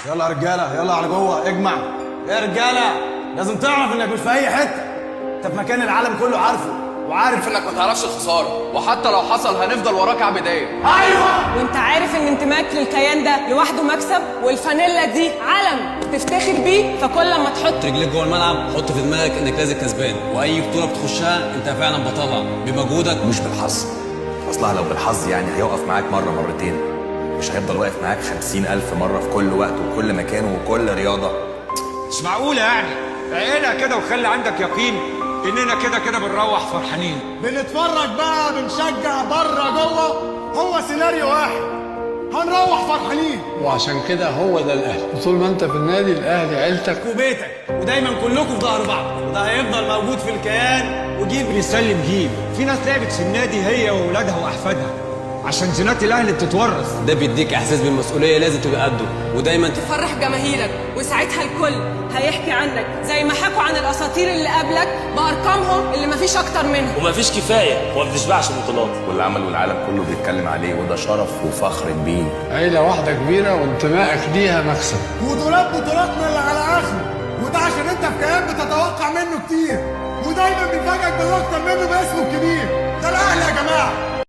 يلا يا رجاله، يلا على جوه، اجمع يا رجاله. لازم تعرف انك مش في اي حته، انت في مكان العالم كله عارفه وعارف انك ما تعرفش الخسارة، وحتى لو حصل هنفضل وراك على بداية. ايوه. وانت عارف ان انتمائك للكيان ده لوحده مكسب، والفانيلا دي علم تفتخر بيه، فكل لما تحط رجليك جوه الملعب حط في دماغك انك لازم كسبان، واي بطوله بتخشها انت فعلا بطلها بمجهودك مش بالحظ. اصلها لو بالحظ يعني هيقف معاك مرة مرتين، مش هيفضل واقف معاك 50,000 مرة في كل وقت وكل مكان وكل رياضة. مش معقولة يعني، عقلها كده وخلي عندك يقين إننا كده كده بنروح فرحانين. بنتفرج بقى، بنشجع بره جوه، هو سيناريو واحد، هنروح فرحانين. وعشان كده هو ده الاهلي، وطول ما انت في النادي الاهلي عيلتك وبيتك، ودايما كلكم في ظهر بعض، وده هيفضل موجود في الكيان وجيل بيسلم جيل، في ناس لعبت في النادي هي وأولادها وأحفادها عشان جينات الأهلي بتتورث. ده بيديك احساس بالمسؤولية لازم تبقى قده، ودايما تفرح جماهيرك، وساعتها الكل هيحكي عنك زي ما حكوا عن الاساطير اللي قبلك بارقامهم اللي مفيش اكتر منهم. ومفيش كفاية وما بتشبعش بطولات. واللي عمله العالم كله بيتكلم عليه، وده شرف وفخر كبير. عيله واحدة كبيرة وانتمائك ليها مكسب. ودولاب بطولاتنا اللي على اخره، وده عشان انت في كيان بتتوقع منه كتير، ودايما بيفاجئك بالاكتر منه باسمه الكبير. ده الاهلي يا جماعة.